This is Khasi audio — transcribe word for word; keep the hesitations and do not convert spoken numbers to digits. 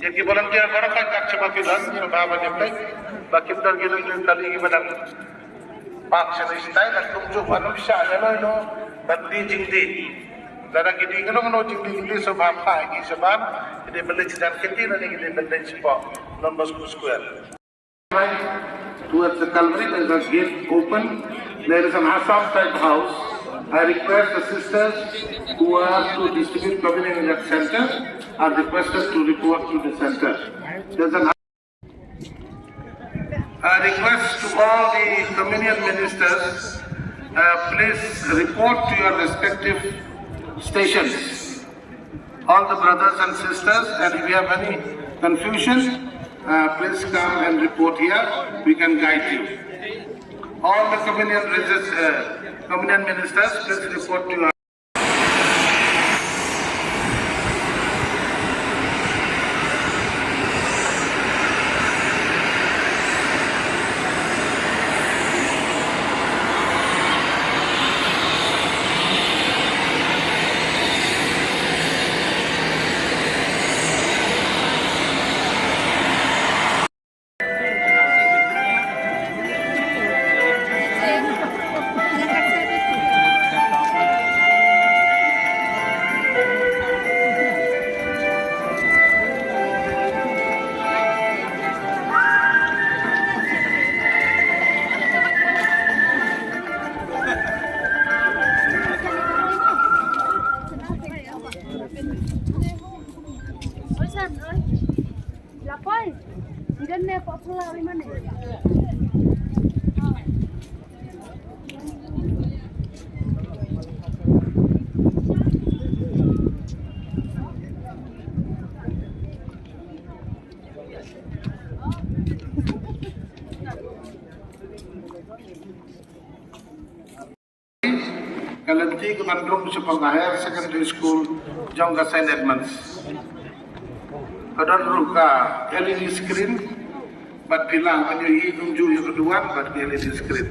Ïa ki volunteer baroh ka kat sha ba ki don, sha ba ba ki don, ba ki don ki don ki don ki ba dang. Bak sha ni stai na kumjuh ba num sha ïa noi no ban die jingdie. Lada ki die ngi nong no jingdie jingdie sha ba pha ki sha ban ki die bending sha jan kiti na ni ki die bending sha ba non Bosco Square. Towards the culvert, there's a gate open. There is an Assam type house. I request the sisters who are to distribute communion in that center are requested to report to the center. There's an A request to all the communion ministers, uh, please report to your respective stations. All the brothers and sisters, and if you have any confusion, uh, please come and report here. We can guide you. All the communion regis-, uh, communion ministers, please report to your Ka lynti ka ban rung shaphang ka Higher Secondary School jong ka Saint Edmunds. Ka don ruh ka L E D screen, bad phi lah ban ïohi kumjuh ïa ka duwan bad ka L E D screen.